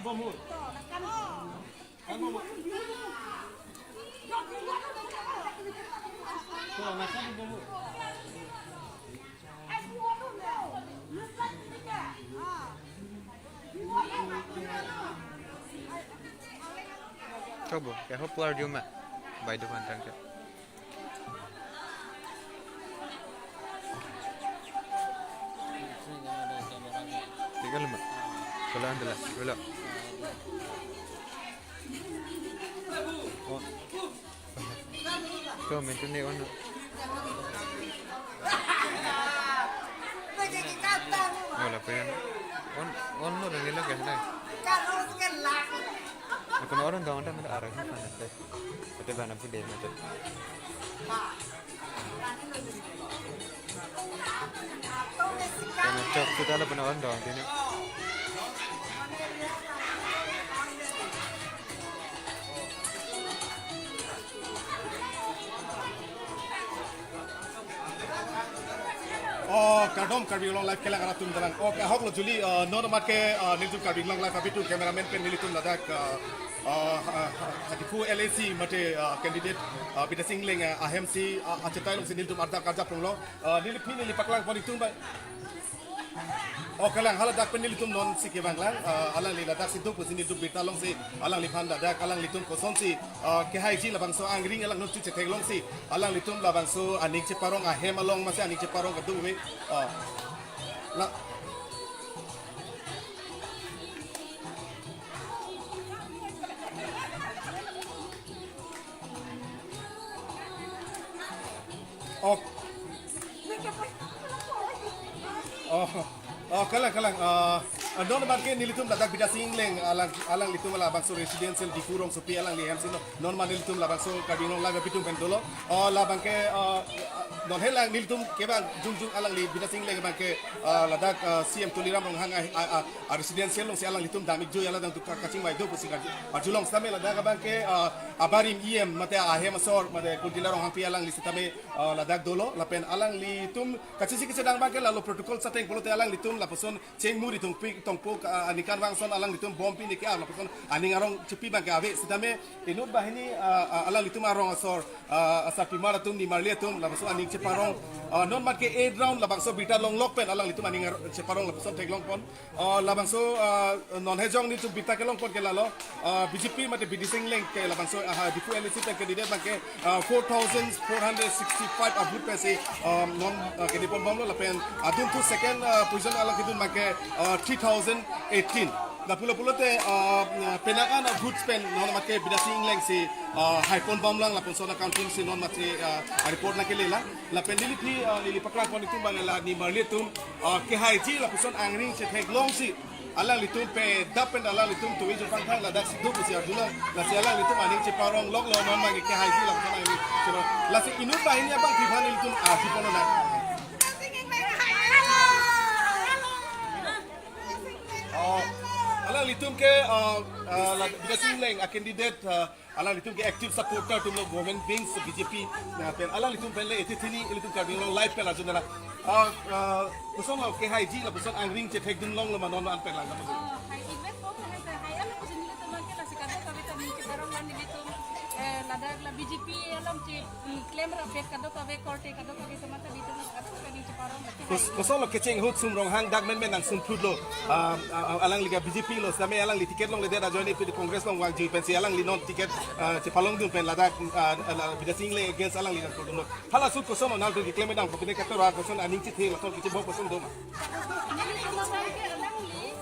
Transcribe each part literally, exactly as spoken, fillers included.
Chobo, kehok plar juma. Bai do pantang ke. Tiga lima. Bola andala, bola. Oh. Ko mintu ni on. Wala pa yan. On, on no, dang nila kaya na. Ako na orang dong, dang nila arang sa na. Ate bana pide mate. Kena chok kita la pena on dong tini. Oh, kardom Karbi Anglong Live kelang arat atum dalang. Oh, kehok lo juli, uh, non amat ke, uh, nelitum Karbi Anglong Live abitu cameraman pen nelitum ladak, uh, uh, uh, Diphu L A C mate, uh, candidate, uh, Bidya Sing Engleng, uh, ahem si, uh, achetai along si nelitum arda karja punglo. Uh, neli phi neli paklang pon itum ba. Oh, kelang haladak pen nelitum non si kevang lang, uh, alangli ladak si do pusi nelitum birta long si, alangliphan ladak, alanglitum koson si, uh, kehaiji labangso angring alang non chu chetheklong si, alanglitum labangso aning cheparong ahem along masi aning cheparong kadu we. Oh. La. Oh. Oh. Oh, kelang, kelang. Ah, ah, non amat ke nelitum ladak Bidya Sing Engleng alang, alanglitum labangso residential Diphu rongsopi alangli hem si no. Non amat nelitum labangso Karbi Anglong Live abitu pen dolo. Oh, labang ke, ah, ah, non helang nelitum kevang jongjong alangli Bidya Sing Engleng abang ke, ah, ladak, ah, C M Tuliram Ronghang a, a, a, a residential along si alanglitum dam-ik joi alang dang tu ka-, kachingvai do pusi karju, karjulong sitame ladak abang ke, ah, abarim E M mate ahem asor mate Kuntila Ronghangpi alangli sitame, ah, ladak dolo lapen alanglitum kachisi kachedang abang ke lalo protocol sateng pulote alanglitum lapuson chengmuri tongpi tongpo, ah, aningkanvang ason alanglitum bompi neke, ah, lapuson aning arong chepi abang ke ave sitame inut banghini, ah, ah, alanglitum arong asor, ah, asarpimar atum nimarli atum labangso aning cheparong, ah, non amat ke eight round labangso birta longlok pen alanglitum aning ar-, cheparong lapuson theklong pon. Ah, labangso, ah, non hejong nelitum birta kelong pon ke lalo, ah, B J P mate Bidya Sing Engleng ke labangso, ah, Diphu L A C pen candidate abang ke, ah, four thousand four hundred sixty-five a vote pensi, ah, non, ah, kedi pon bomlo lapen adun thu second, ah, position alang kedun abang ke, ah, three thousand eighteen. Lapulo pulote, ah, penang an a vote pen non amat ke Bidya Sing Engleng si, ah, haipon bomlang lapuson accounting si non amat si, ah, report nangkelelang. Lapen neli phi, ah, neli paklang pon itum abang la nimarli atum, ah, kehaiji lapuson angring chetheklong si alanglitum pedap pen alanglitum tuwi jupang thang ladak si do pusi arjulong. Lasi alanglitum aning cheparong loklo non abang ke kehaiji lapuson angring cheparong. Lasi inut banghini abang phi aphan nelitum, ah, phi pono na. Oh, alanglitum ke, ah, ah, la, Bidya Sing Engleng a candidate, ah, alanglitum ke active supporter atumlo government wings B J P. Na pen alanglitum pen le iti thini ilitum Karbi Anglong Live pen arjudunlo. Ah, ah, kosonlo kehaiji lapuson angring chethekdun longlo ma non an pen lang. Oh, hai event ko hai hai alam pusi nelitum abang ke lasi kadokave ta aning cheparong la nelitum, eh, ladak la B J P along che, mm, klem rapet kadokave korte kadokave ta mata nelitum kadokave aning cheparong la ke hai. Kos-, kosonlo kecheng ahut Sum Ronghang dak menmen nangsun phutlo. Ah, ah, ah, alangli ke B J P lo, sitame alangli ticket longledet ajoine pini Congress along vangji pensi alangli non ticket, ah, chepalongdun pen ladak, ah, ah, la Bidya Sing Engleng against alangli nangkordunlo. Hala ahut kosonlo nangtum keklem dam kopine katora koson aning chethe lason kechebok koson do ma. Nelitum abang ke alangli,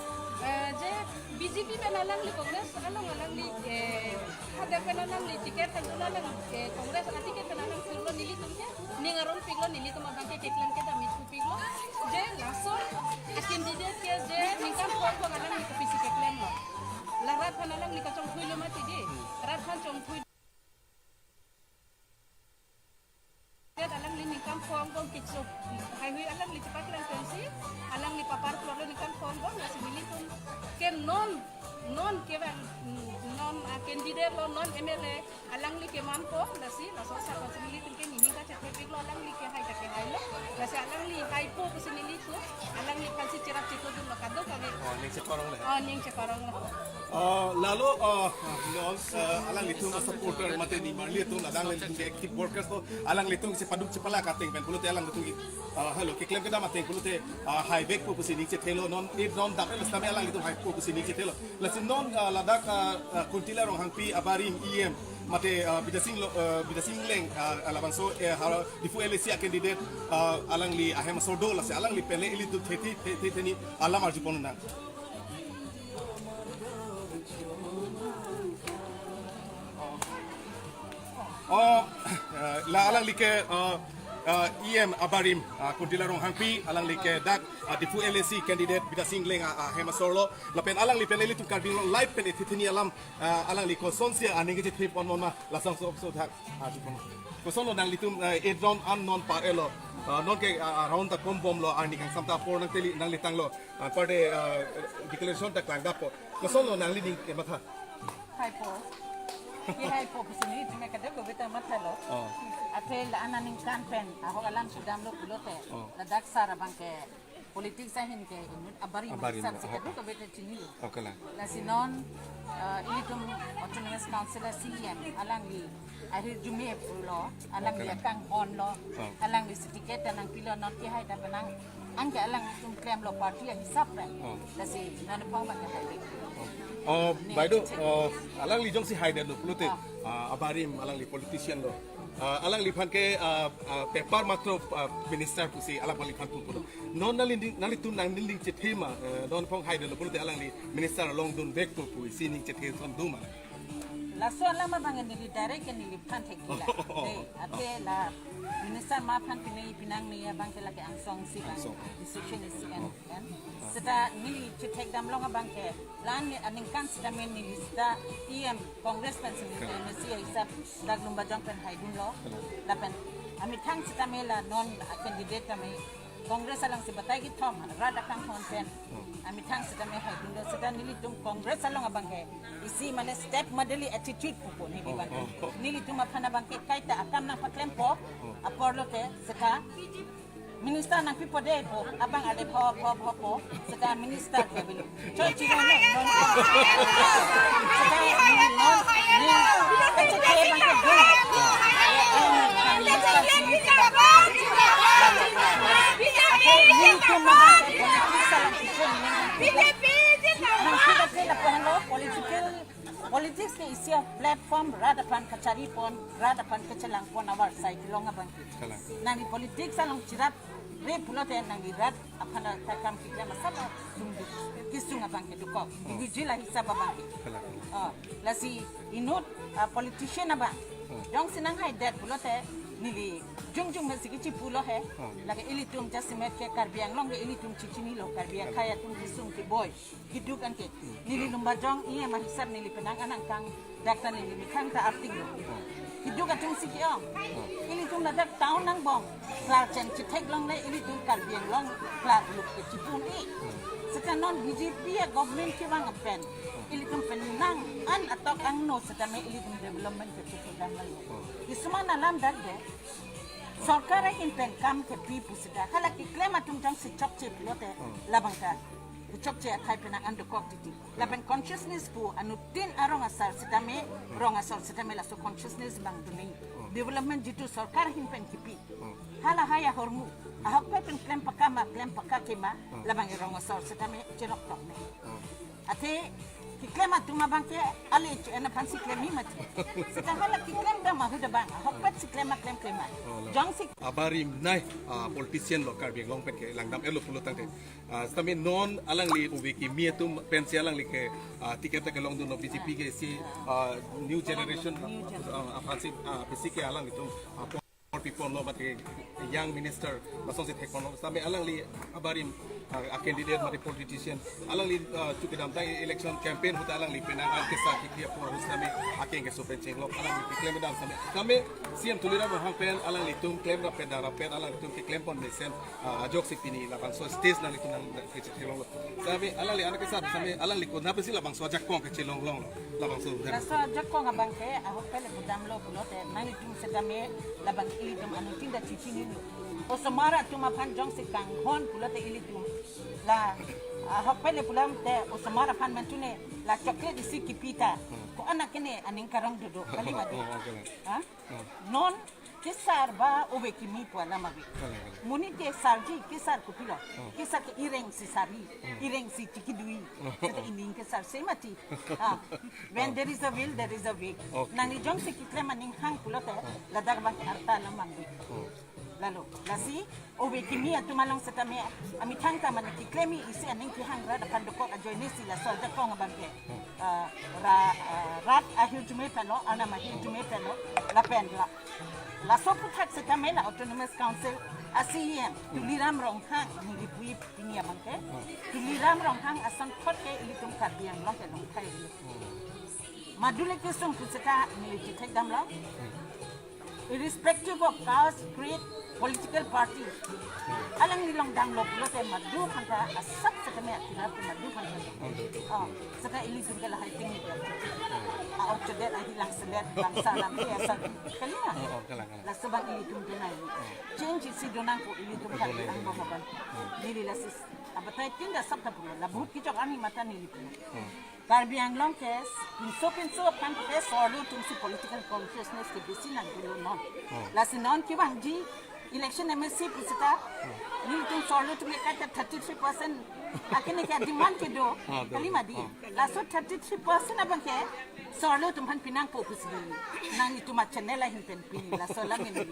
eh, je B J P pen alangli Congress along alangli, eh, hadak pen alangli ticket kan alang, eh, Congress a ticket pen alang sirlo nelitum ke ning aron piklo nelitum abang ke keklem kedam-ik pu piklo. Je lason a candidate ke je ningkan phongo alangli kopisi keklemlo. La rat aphan alangli kachongthuilo mati di. Rat aphan chongthui. Alangli ningkan phongo kecho. Haihui alangli chepaklem pensi alangli papar pulo ningkan phongo lasi nelitum ke non, non kevang, non, ah, candidate lo non M L A. Alangli kemanpo, lasi laso asap pusi nelitum ke nening kachethepiklo, alangli kehai ta kehailo. Lasi alangli haipo pusi nelitum, alangliphansi cherap chiklo dunlo kadokave. Oh, ning cheparonglo. Oh, ning cheparonglo. Uh, lalo, uh, non, uh, alanglitum supporter mate nimarli atum, alanglitum ke active workers to, alanglitum si paduk chepala kateng pen pulote alanglitum ke, uh, hello, keklem kedam ateng pulote, uh, haivekpo pusi ning chethelo non, if non dap el sitame alanglitum haipo pusi ning chethelo. Lasi non, uh, ladak, uh, uh, Kuntila Ronghangpi abarim E M mate, uh, Bidya Sing lo, uh, Bidya Sing Engleng, uh, labangso, uh, ha Diphu L A C a candidate, uh, alangli ahem asor do, lasi alangli pen le ilitum thethi, thethi, theni alam arjupon nang. Oh, eh, la alangli ke, eh, eh, E M abarim, eh, Kuntila Ronghangpi, alangli ke dak, eh, Diphu L A C candidate Bidya Sing Engleng, eh, eh, ahem asor lo, lapen alangli pen ilitum Karbi Anglong live pen ethithini alam, eh, alangli kosonsi aning kechethe pon mon ma, lasonso so thak, ah, jupon. Koson lo nanglitum, eh, eight round an non par-et lo, eh, non ke, eh, round ta kombom lo, arni kangsam ta apor nangteli nanglitang lo. Apar de, ah, declaration ta klangdappo. Koson lo nangli ning kematha? Haipo. Ke haipo pusi nelitum kadokave ta mathalo. Oh. Athe la-an aningkan pen ahok alam sudam lo pulote. Oh. Ladak sar abang ke politics ahin ke inut abarim, abarim, abarim sar si, oh, kadokave ta chinilo. Okay la. Lasi non, ah, ilitum Autonomous Council a C E M alangli ahirjume pulo, alangli, okay la, akanghon lo, oh, alangli si ticket ta nangpilo, non kehai ta penang, anke alanglitum klemlo party ahisap pen. Oh. Lasi non aphan abang ke haivek. Oh, ning baideo, chethek, oh, alangli jongsi haidetlo pulote, oh, ah, abarim alangli politician lo. Ah, alangliphan ke, ah, ah, paper matro, ah, minister pusi alangliphan pu pulo. Non nangli, nanglitum nangning chethe ma, eh, non aphan haidetlo pulote alangli minister longdunvekpo pu isi ning chethe son do ma? Laso alam abang neli direct ke neliphan thekji la. Oh. De, athe la minister ma aphan pine pinang ni abang ke lake angsong si abang. Angsong. Decision isi an. Oh. Kan? Seta neli chethekdam long abang ke la-an aningkan sitame neli seta E M Congress pen si, correct, M A C ahisap dak Lumbajong pen haidunlo. Correct. Lapen amethang sitame la non a candidate tame Congress along si batai kethom rat akanghon pen. Hmm. Amethang sitame haidunlo, seta nelitum Congress along abang ke isi mane step madeli attitude pupo neli abang ke. Oh, oh, oh. Nelitum aphan abang ke kaita akam nangpaklempo. Oh. Apor lote seta minister nangpipo de pu abang ale pho pho pho pu, seta minister ke bilu. Choi chino no, no, no. Seta ni, no, ni, kachethe abang ke dun. Minister si ni seta. Nelitum abang ke politics along si pun ni. Nang kita ke lapu henlo political Politics ke isi a platform rat aphan kacharipon, rat aphan kachelangpon avarsai kelong abang ke. Kalang. Nangli politics along chirapre pulote nangli rat aphan ta kam keklem asap atum duk, kesung abang ke dokok. Hmm. Individual ahisap abang ke. Kalang. Oh, lasi inut, ah, politician abang. Hmm. Jongsi nanghaidet pulote neli jongjong mesi kechipulo he. Hmm. Lake ilitum jasemet ke Karbi Anglong ke ilitum chichinilo, Karbi, kalang, akhai atum kesung keboi. Keduk anke, neli Lumbajong E M ahisap neli penang anang kang dakta neli methang ta arting lo. Keduk atum si ke-ong. Ilitum ladak town angbong klar cheng chethek longle, ilitum Karbi Anglong klar luk ke chipun i. Seta non B J P a government kevang pen ilitum penang an atok angno sitame ilitum development ke chipudam lang. Kisuman alam dak do. Sorkar ahin pen kam kepi pu seta. Hala keklem atum jongsi chokche pulote labang ta chokche athai penang an dokok titi. Lapen consciousness pu anuttin arong asar sitame, rong asor sitame laso consciousness abang dun nangji. Development jitu sorkar ahin pen kipi. Hala hai ahormu. Ahokpet pen klem paka ma, klem paka ke ma, labang rong asor sitame cherok tok nangji. Athe keklem atum abang ke ale chu ena aphan si klemji mati. Seta hala keklem dam ahut abang. Ahokpet si klem ma, klem klem ma. Oh, lo. Jongsi abarim nai, ah, politician lo Karbi Anglong pen kelangdam-etlo pulo tangte. Ah, sitame non alangli ove kimi atum pensi alangli ke, ah, ticket ta kelongdunlo B J P ke si, ah, new generation, ah, aphan si, ah, besi ke alanglitum, ah, people lo mate young minister lasonsi thekponlo. Sitame alangli abarim, ah, a candidate mate politician. Alangli, ah, chu kedamtang election campaign ahut alangli penang an kesa kikri apor ahut sitame akeng keso pen chenglok alangli keklem dam sitame. Sitame C M Tuliram Ronghang pen alanglitum klemrap pen darap pen alanglitum keklempon mesen, ah, ajoksi pini labangso stage nanglitum nang kechelonglo. Sitame alangli anak kesa sitame alangli konat pensi labangso ajakong kechelonglonglo. Labangso. Laso ajakong abang ke ahokpet le pudamlo pulote nanglitum sitame labang ilitum anuttin ta chichinilo. Osomar atum aphan jongsi kanghon pulote ilitum la Ahok pele pulang te osomar aphan mantu ne la chocolate isi kipi ta. Ko anak kene aning karong dodo kali mati. Oh, okay. Ha? Non kesar ba ove kimi pu alam ave. Kali, kali. Monit kesarji kesar kopilo. Kesar ke ireng si sari, ireng si chikidui. Seta ining kesar se mati. Ah, when there is a will, there is a way. Okay. Nangli jongsi keklem aning hang pulote, ladak abang arta alam mangdi. Lalo, lasi, ove kimi atum along setame, amethang ta mane keklem isi aning kehang rat aphan dokok ajoine si laso ajakong abang ke. Ah, ra, ah, rat ahirjume pen lo, anam ahirjume pen lo, lapen la. Laso aphuthak setame la Autonomous Council a C E M, Tuliram Ronghang, neli pu pini abang ke. Tuliram Ronghang asangthot ke ilitum Karbi Anglong ke longthai. Madu le kesung pu seta neli chethek damlo. Irrespective of caste, creed, political party. Alangli along damlo pulote madu aphan ta asap setame akirat ke madu aphan ta. Oh, seta ilitum ke lahai ting ni. Ah, ochodet ahi langselet, langsa lam ke asap. Kali na? Oh, oh, kalang, kalang. Laso abang ilitum ke nai. Change isi donang ko ilitum Karbi Anglong abang. Neli lasi abatai tin da sab ta pulo. La bahut kechok ani mata neli pulo. Karbi Anglong ke pinso pinso aphan ke sorlo atum si political consciousness ke besi nangdolo non. Lasi non kevangji election M A C pu seta nelitum sorlo atum ke kaita thirty three percent akene ke demand kedo. Ah, do, kali do. Mati. Ah. Laso thirty three percent abang ke sorlo atum aphan pinangpo pusi nanglitum a channel ahin pen pini laso alam ini.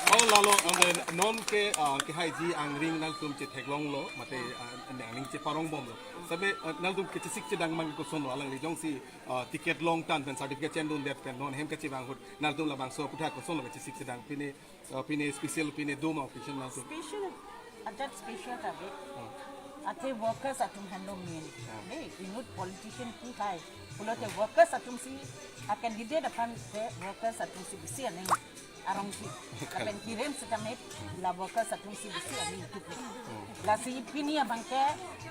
Oh, lalo, and then non ke, ah, kehaiji angring nangtum chetheklonglo, mate, ah, nangning cheparongbomlo. Sabe, ah, nangtum kechesik chedang mang kosonlo, alangli jongsi, ah, ticket longtang pen certificate chendundet pen non hem kachevang ahut nangtum labangso aphuthak kosonlo kechesik chedang pine, ah, pine special pine doma occasion nangtum. Special ajat special ta ave. Athe workers atum henlo main. Hey, inut politician kehai. Pulote workers atum si a candidate aphan te workers atum si besi aning arong si. Lapen kirem setame la workers atum si besi aning tup. Lasi pini abang ke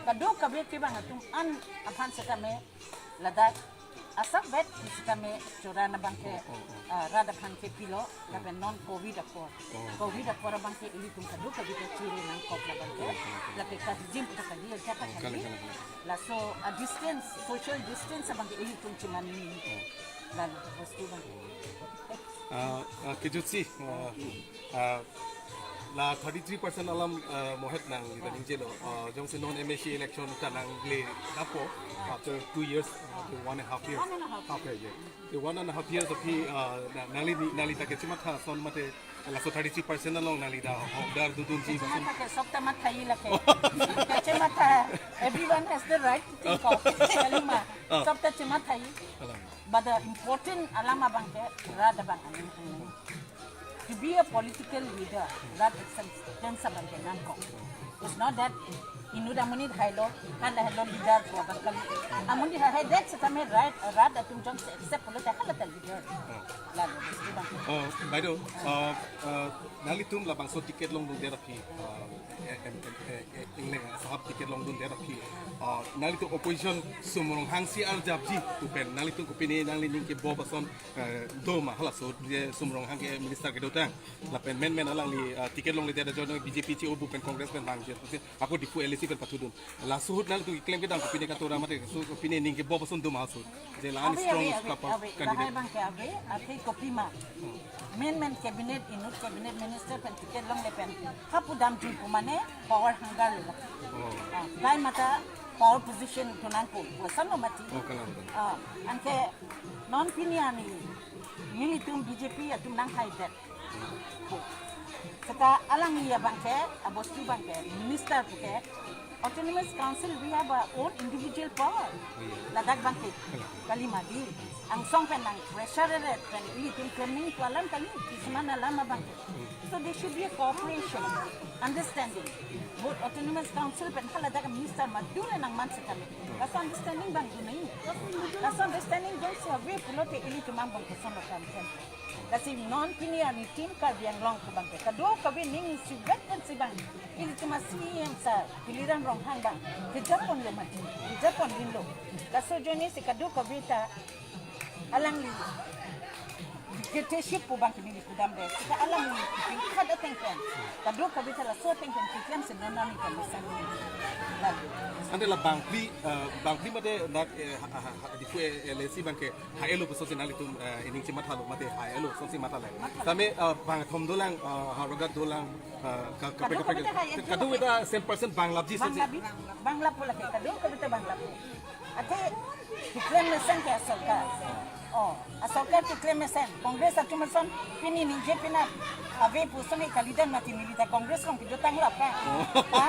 kadokave kevang atum an aphan setame ladak asap vet setame choran abang ke, ah, rat aphan ke pilo, lapen non covid apor. Covid apor abang ke ilitum kadokave ta chere nangkok labang ke. Lapen kajim ta kali, kali, kali. Laso a distance, social distance abang ke ilitum chemani. Lalu bostu abang. Ah, ah, kejutsi, ah, ah, la thirty three percent alam, ah, mohet nangli ta ningjelo. Ah, jongsi non M A C election ta nangle dapo after two years, ah, one and a half years. One and a half. Half a year. The one and a half years aphi, ah, na-, nangli ni, nangli ta kechematha ason mate laso thirty three percent along nangli ta hokdar dodunji. Kechematha ke sob ta mathai lake. Kechematha, everyone has the right to think of. Kali ma. Ah. Sob ta chematha. Alam. But the important alam abang ke rat abang aning aning. To be a political leader, rat acceptance abang ke nangkok. It's not that inut amonit hailo, kan hailo leader ko abang kali. Amonit hai that setame rat, rat atum jongsi accept pulote hala ta leader. Lalu, bostu abang. Oh, by the way, uh, uh, nanglitum labangso ticket longdundet aphi, uh, eh, em, em, eh, eh, Engleng asahap ticket longdundet aphi. Ah, nanglitum opposition Sum Ronghang si arjapji pu pen nanglitum kopine nanglining kebob ason, eh, doma halaso je Sum Ronghang ke minister kedotang. Lapen menmen alangli, ah, ticket longledet ajoine B J P che-o pu pen Congress pen bangji. Ako Diphu L A C pen pathudun. Laso ahut nanglitum keklem kedam kopine katora mate so kopine ning kebob ason doma aso. Je la-an ave, strong ave, ave, kapa ave. Candidate. Lahai abang ke ave, ave kopima. Menmen cabinet, inut cabinet minister pen ticket longle pen. Hapu damji pu mane power hunger lo. Oh. Ah, gai mata power position tu nangpo. Pu ason lo mati. Oh, kalang, kalang. Ah, anke non pini ani. Nelitum B J P atum nanghaidet. Seta alangli abang ke, abostu abang ke, minister pu ke, Autonomous Council, we have our own individual power. Ladak abang ke, kali mati, angsong pen nang pressure re, pen ilitum training pu alam kali, kisuman alam abang ke. So there should be a cooperation, understanding. Both Autonomous Council pen haladak minister madu le nangman setame. Laso understanding abang dunai. Laso understanding jongsi ave pulote ilitum angbong kosonlo kam pen. Lasi non pini ani team Karbi Anglong pu abang ke kadokave ning sugat pensi abang. Ilitum a C E M sir, Tuliram Ronghang abang. Kejapon lo mati, kejapon din lo. Laso ajoine si kadokave ta alangli. Dictatorship pu abang ke neli pudamde. Seta alam neli kepingkhat ateng pen, kadokave ta laso ateng pen keklem si non nangli kemesen. Lalu. Ante la bangphli, eh, bangphli mate dak, eh, ha, ha, ha, Diphu, eh, L A C abang ke ha-elo pusonsi nanglitum, eh, ining chematha lo mate ha-elo pusonsi matha le. Matha. Tame, eh, bangthom dolang, eh, ha Rogak dolang, eh, ka, ka, ka, ka, kadokave ta ha-elo. Kadokave ta cent percent bang lapji pusonsi. Bang lap, bang lap pu lake, kadokave ta bang lap. Athe keklem mesen ke asorkar. Oh, asorkar keklem mesen. Congress atum ason pini ningje pina ave puson ni kalidan mati neli ta Congress along pidotang rap ka. Oh. Ha?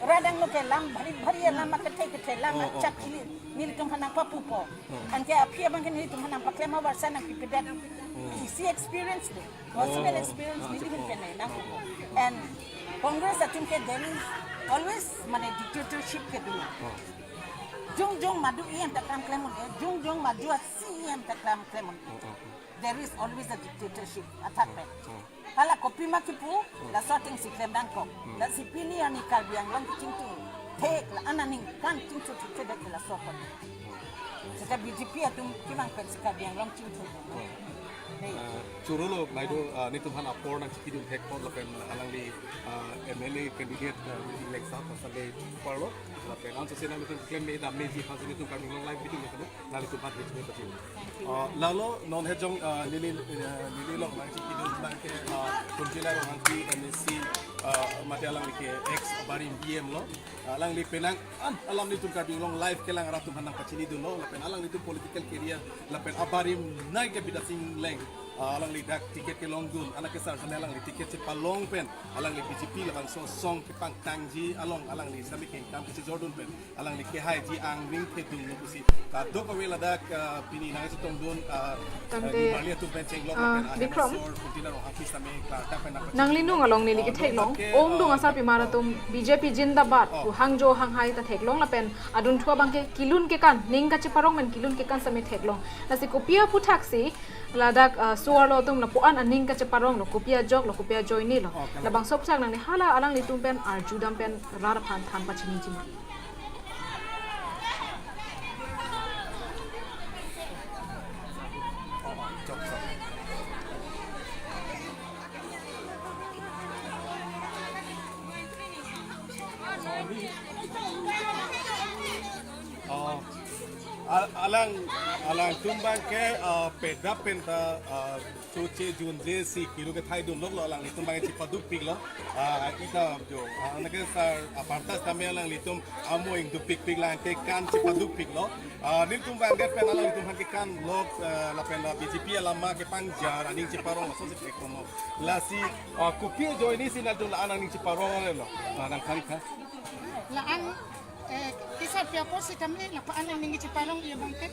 Radang no ke lam bhari bhari alam, kethe kethe alam, oh, oh, chak oh. Neli, nelitum aphan nangpapupo. Oh. Anke aphi abang ke nelitum aphan nangpaklem abar sa nangpipedet. Oh. Isi experience do. Personal, oh, experience, ah, neli chak, oh, pene nang. Oh, oh. And Congress atum ke there is always mane dictatorship kedo. Oh. Jongjong madu E M ta klemklem un-e, jongjong madu asi E M ta klemklem un-e. Oh, oh, oh. There is always a dictatorship, athak pen. Oh, oh. Hala kopima kipu, oh, laso ateng si klem nangkok. Hmm. Lasi pini arni Karbi Anglong kachingthur thek, la-an aningkan chingthur thekthedet ke laso apot. Oh. Seta B J P atum kevang pen si Karbi Anglong chingthur. Oh. Dei. Eh, choro lo, maido, eh, nelitum aphan apor nangchipidun thek apot lapen alangli, eh, M L A candidate, eh, elect sat pasalei parlo. Lapen anso si nanglitum keklem me dam meji aphan si nelitum Karbi Anglong Live bitung nelitum, nanglitum aphan hejme pati. Thank you. Eh, lalo non hejong, eh, neli, eh, neli along nangchipidun abang ke, eh, Kunjila Ronghangpi M A C, eh, mate alangli ke ex abarim B M lo. Alangli penang an alam nelitum Karbi Anglong Live kelang rat atum aphan nangpachinidunlo, lapen alanglitum political career, lapen abarim nai ke Bidya Sing Engleng, ah, alangli dak ticket kelongdun, anak kesar sene alangli ticket chepalong pen, alangli B J P labangso asong kepangtangji along, alangli sami kengkam kachejordun pen, alangli kehaiji angring thedung lo pusi. Kadokave ladak, ah, pini nangchetongdun, ah, tangte, eh, Marli atum pen chenglok ah, lapen, ah, Bikram. Henasor, Kuntina Ronghangpi same klardak pen nangpachini. Nangli nung along neli, ah, ketheklong. Ong dung asarpimar atum B J P jindabad, oh, pu hangjo hanghai ta theklong lapen adunthu abang ke kilun kekan, ning kacheparong pen kilun kekan same theklong. Lasi kopi aphuthaksi ladak, ah, so-arlo atum lapu-an aning kacheparong lo, kopi ajok lo, kopi ajoine lo. Oh, kalang. Labangso aphuthaksi nangli hala alanglitum pen arjudam pen rat aphan than pachiniji ma. Oh, al-, alang, alangtum abang ke, ah, pedap penta, ah, choche junje si kiru ke thai dun lok lo, alanglitum abang chepadukpik lo. Ah, ita jo, ah, nake sar apartas tame alanglitum amo ingdukpikpik lang kekan chepadukpik lo. Ah, nelitum abang ke pen alanglitum aphan kekan lok, ah, lapen la B J P alam ma kepangjar aning cheparong laso si thek kono. Lasi, ah, kopi ajoine si nangtum la-an aning cheparong lo. Ah, nangthan tha. La-an, eh, kesarpi apor sitame lapu-an aning cheparong-i abang ke.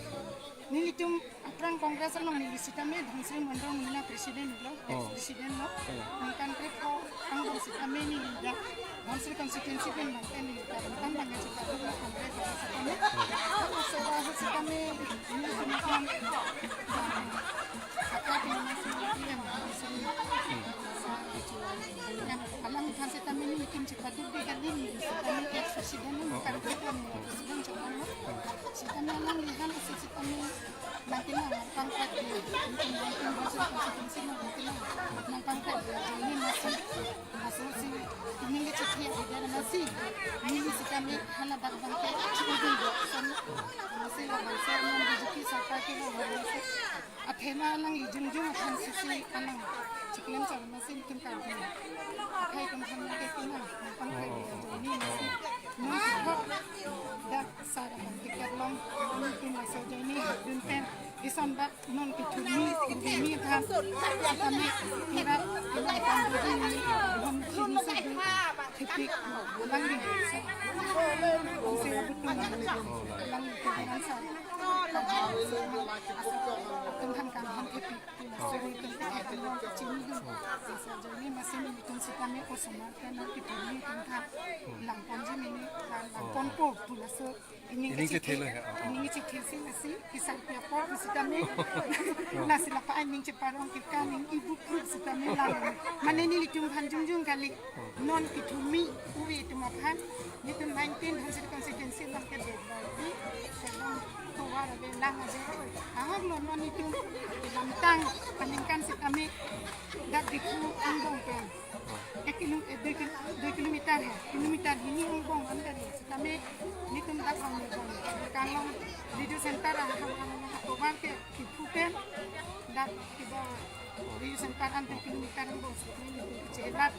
Nelitum aphrang Congress along neli sitame Dhansiri Mondol Meena president lo, oh, ex president lo. Oh. Ningkan krepho angbong sitame neli dak Dhansiri constituency pen abang ke neli dak ningkan abang ke chikaduk lo Congress along sitame. Oh. Laso ahut sitame neli ningkan akat neli ningkan Dhansiri. Hmm. Alangphan sitame nelitum chepaduk di kali, neli sitame ex president lo, ningkan krepho neli president chapang lo. Sitame alangli han isi sitame nangkelang nangpangkrat di, nangpangkrat di, nangpangkrat di, ajoine masi, masi si ningje chethe di dia masi, neli sitame hala dak abang ke chikaduk di, masi labangso non B J P sorkar ke lo masi. Athema alangli jongjong aphan sisi alang chiklem char masi nelitum Karbi akhai atum aphan nangkelang nangpangkrat di ajoine masi. Nangkethok dak sar aphan ticket long, nelitum laso ajoine dun pen, ison bak non kethurmi, kethurmi aphan, sitame kirat, kirat aphan dun, hom chini sudu, thepik, alangli, sa, si abut tum, alangli, sa, atum aphan kan han thepik, laso atum aphan chini dun, laso ajoine masi nelitum sitame osomar ke non kethurmi atum aphan, langponji mini, langponpo, pu laso, ining, ining kechethe, kechethe lo ya. Ining kechethe si lasi, kesarpi apor sitame. Lasi lapu-an ining cheparong kekan, ining ibu group sitame lang. Mane nelitum aphan jongjong kali. Non kethurmi ove atum aphan. Nelitum nineteen Dhansiri constituency along ke debaki. Sebang Tovar ave, lang ave. Ahok lo non itum lamtang aningkan sitame dak Diphu angbong pen. Ek kilo, eh, dui kil-, dui kilometer hai, kilometer hini angbong an dari. Sitame nelitum dak angbong. Kanglong Resource Center ahang angbong tovar ke Diphu pen dak kiba Resource Center an dui kilometer angbong sitame nelitum chelat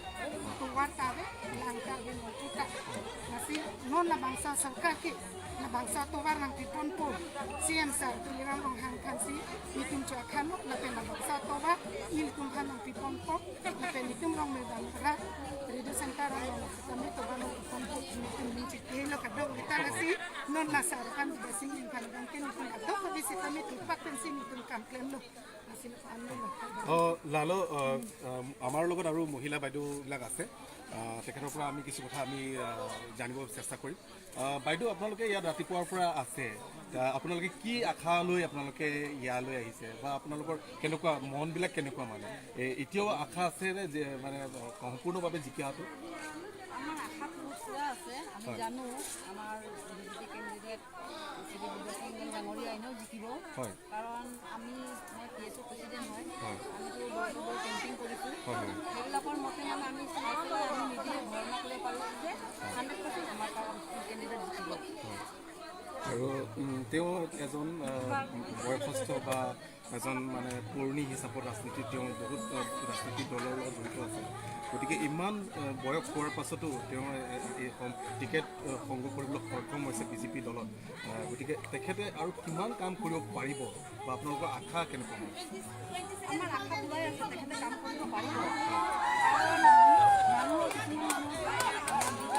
tovar ta ave, lang ta ave, nongpu ta. Lasi non labangso sorkar ke labangso tovar nangpiponpo, C M sir Tuliram Ronghang aphansi nelitum chua khano, lapen labangso tovar nelitum aphan nangpiponpo, lapen nelitum Rongmildam arat Resource Center along sitame tovar nangpiponpo, nelitum ning chiklo kadokave ta. Lasi non la sir aphan bidasing ning aphan abang ke nelitum kadokave sitame tupak pensi nelitum kam klemlo. Lasi lo anlo. অ, লালো, অ, অ, আমাৰ লগত আৰু মহিলা বাইদেউবিলাক আছে। আহ, তেখেতৰ পৰা আমি কিছু কথা আমি, আহ, জানিব চেষ্টা কৰিম। আহ, বাইদেউ, আপোনালোকে ইয়াত ৰাতিপুৱাৰ পৰা আছে। আহ, আপোনালোকে কি আশা লৈ আপোনালোকে ইয়ালৈ আহিছে বা আপোনালোকৰ কেনেকুৱা, মনবিলাক কেনেকুৱা মানে? এ, এতিয়াও আশা আছে নে যে মানে, আহ, সম্পূৰ্ণভাৱে জিকাটো? আমাৰ আশাটো পুৰা আছে। আমি হয়। জানো আমাৰ বিজেপি কেণ্ডিডেট শ্ৰী দিব্যসিং ডাঙৰীয়া এনেও জিকিব। হয়। কাৰণ আমি, মই পি এছ অ' প্ৰেচিডেণ্ট হয়। হয়। আমিতো ড'ৰ টু ড'ৰ কেম্পেইন কৰিছোঁ। হয়, হয়। সেইবিলাকৰ মতে মানে আমি চাই পেলাই আমি নিজে ধাৰণা কৰিব পাৰোঁ যে হাণ্ড্ৰেড পাৰ্চেণ্ট আমাৰ কেণ্ডিডেট জিকিব। হয়। আৰু, উম, তেওঁ এজন, আহ, বয়সস্থ বা এজন মানে পুৰণি হিচাপত ৰাজনীতিত তেওঁ বহুত, আহ, ৰাজনৈতিক দলৰ লগত জড়িত আছে। গতিকে ইমান, আহ, বয়স হোৱাৰ পাছতো তেওঁ, এ, এই সম-, টিকেট, আহ, সংগ্ৰহ কৰিবলৈ সক্ষম হৈছে বি জে পি দলত। আহ, গতিকে তেখেতে আৰু কিমান কাম কৰিব পাৰিব বা আপোনালোকৰ আশা কেনেকুৱা? আমাৰ আশা পুৰাই আছে, তেখেতে কাম কৰিব পাৰিব। কাৰণ মানুহ কিছুমান মানুহ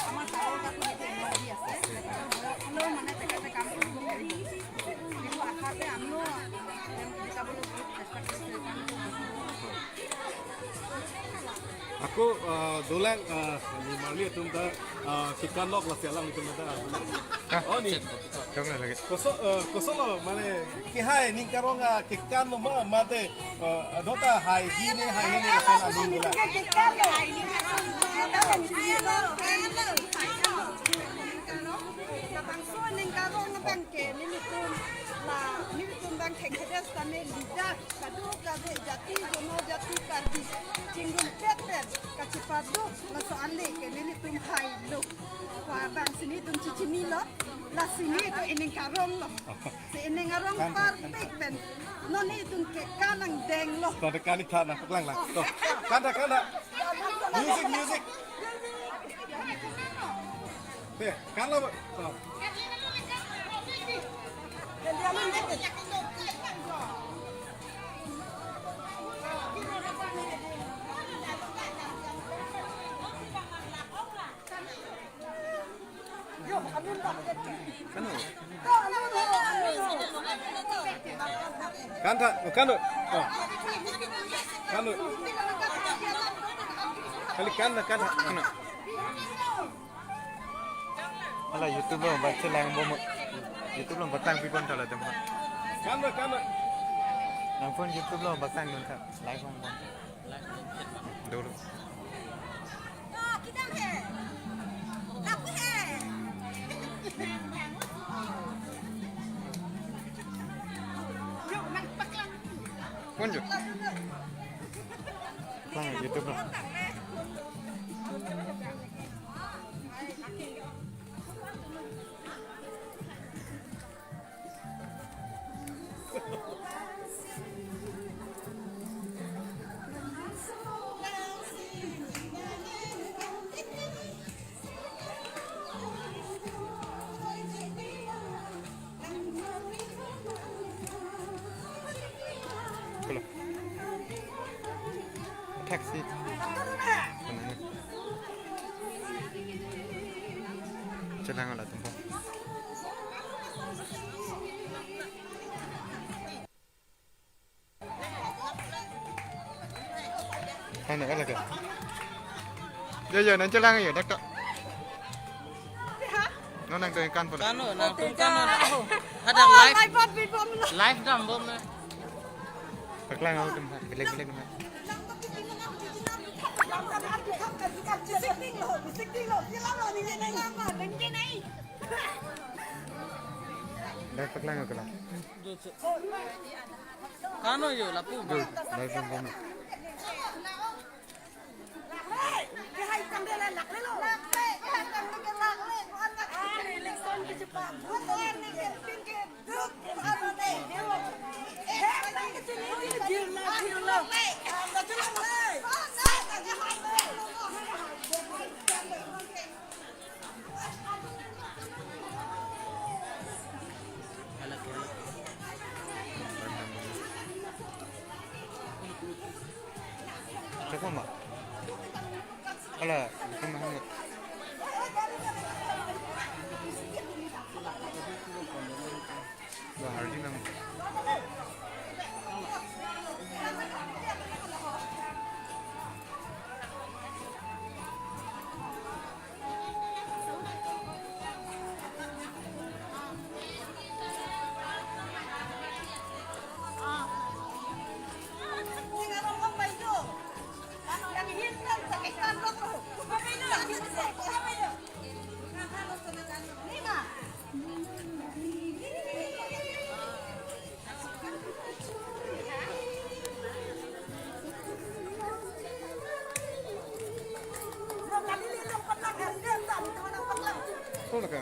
আমাৰ ছাৰৰ গাতো সেইটো এনাৰ্জি আছে। তেখেতৰ বয়স হ'লেও মানে তেখেতে কাম কৰিব পাৰিব। সেইটো আশাতে আমিও তেওঁক জিকাবলৈ বহুত চেষ্টা কৰিছোঁ। সেইকাৰণে Ako, ah, dolang, ah, ni Marli atum ta, ah, kekan lok lasi alanglitum ta. Ah, oh, ni. Dong na lagi. Koso, ah, koso lo, mane, kehai, ning karong, ah, kekan lo ma, mate, ah, dota hai, hi ne, hai, hi ne, lasi alanglitum ta. Bangso ning karong abang ke, nelitum la, nelitum abang ke kedas kami lidak. Kadokave jati, jonojati, Karbi, chingrum pet pet, kachepaduk, laso ale ke nelitum hai lo. Ko abang si nelitum chechinilo, lasi nelitum ining karong lo. Si ining arong parpik pen, non nelitum kekan angdeng lo. Tadi kani thana, paklang lang. To, kanta, kanta. Music, music. Te, kan lo, to. Kanta, kanta. Oh. Kanta. Kali kanta, kanta. Kanta. Hala YouTube lo baca lang bom. YouTube lo batang pipon tala dem. Kanta, kanta. Nang phone YouTube lo batang dun kha. Live bom bom. Dulu. Phone jo. Lang YouTube lo. Hello. Taxi. Chelang ala tumpo. Hai na, ala ke. Yo, yo, nang chelang yo, dak to. No nang to kan pon. Kano, nang to kano na. Ada live. Live dam bom na. Paklang ako tum, bilik bilik na. Bisik ding lo, bisik ding lo. Sila lo, ni ni ni. Paklang ko la. Kano yo lapu. Dei, dei, dei, dei. Cek ma? Ala, bukan mahal. Wah, harus nang.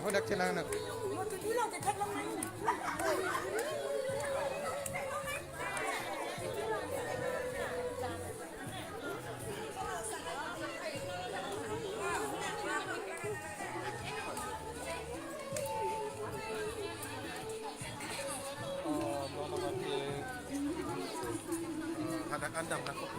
Hodak chelang na. Hadak andam na kok.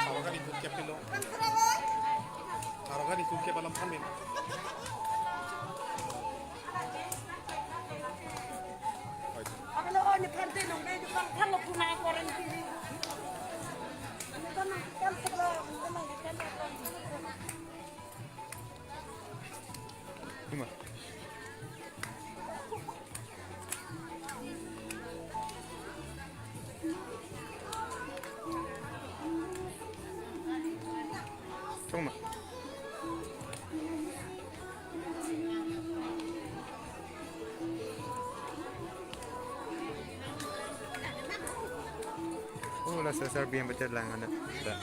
Arogan ingkung kep pilo. Arogan ingkung kep alam amin. Ima. Chong ma. Oh, la sesar biang pecah lang ada. Ada.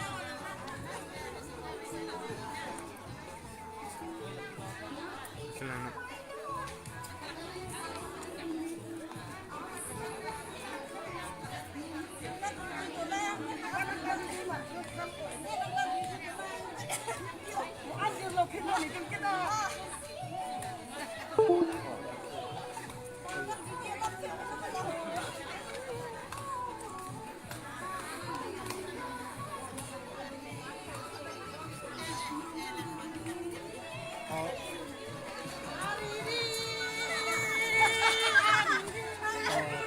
Selama.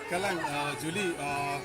Kalang, ah, Julie, ah,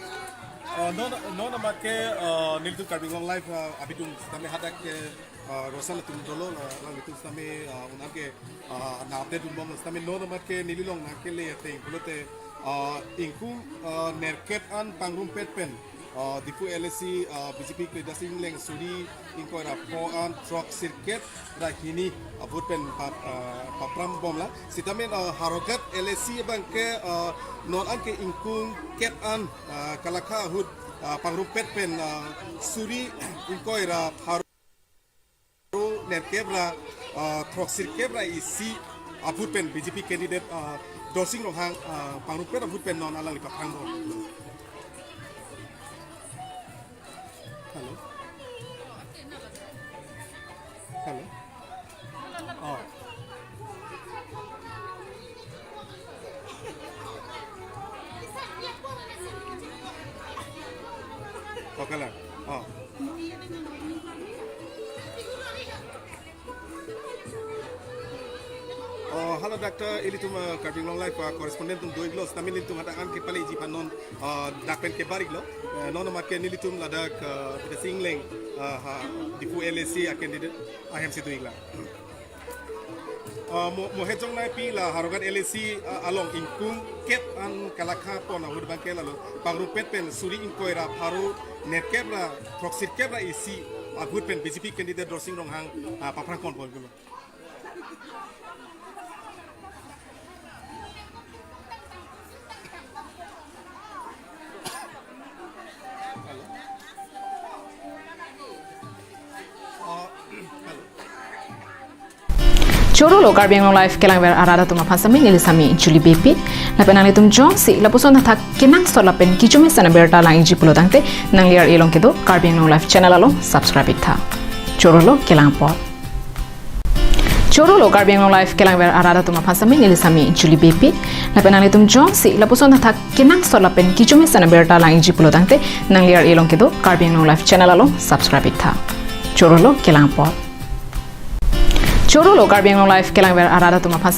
ah, non, non amat ke, ah, nelitum Karbi Anglong Live, ah, abitum kami hadak ke, ah, Rosal atum dolo, ah, alanglitum kami, ah, un-an ke, ah, na update un bom kami non amat ke neli along nangkele ateng pulote, ah, ingkung, ah, nerkep an pangrumpet pen, ah, Diphu L A C, ah, B J P kalidas ingleng suri ingkoi ra pho an throksirkep ra hini a-vote pen pap-, ah, papram bom la. Sitame, ah, Howraghat L A C abang ke, ah, non an ke ingkung kep an, ah, kalakha ahut, ah, pangrumpet pen, ah, suri ingkoi ra pharo nerkep ra, ah, throksirkep ra isi a-vote pen B J P candidate, ah, Dorsing Ronghang, ah, pangrumpet a-vote pen non alangli paphang bom. Hello. Hello. Oh. Okay la. Oh. Oh, hello, Doctor ilitum uh, Karbi Anglong Live uh, correspondent atum do-iklo, sitame nelitum hadak an kepaleji aphan non uh, dak pen kebar-iklo. Uh, non amat ke nelitum ladak uh, Bidya Sing Engleng uh, ha Diphu L A C a candidate ahem si do-iklang. Uh, mo mo hejong nai pi la Howraghat L A C uh, along ingkung kep an kalakha pon ahut abang ke lalo pangrumpet pen suri ingkoi ra pharo nerkep ra throksirkep ra isi ahut pen B J P candidate Dorsing Ronghang uh, paphrang pon pon gulo. Choro lo Karbi Anglong Live kelangver arat atum aphan sitame neli sami Julie Beypi. Lapen nanglitum jongsi lapuson athak kenangsot lapen kejumesen abirta lang-ikji pulo tangte nangli ar-e along kedo Karbi Anglong Live channel along subscribe-iktha. Choro lo kelang apor. Choro lo Karbi Anglong Live kelangver arat atum aphan sitame neli sami Julie Beypi. Lapen nanglitum jongsi lapuson athak kenangsot lapen kejumesen abirta lang-ikji pulo tangte nangli ar-e along kedo Karbi Anglong Live channel along subscribe-iktha. Choro lo kelang apor. Choro lo Karbi Anglong Live kelangver arat atum aphan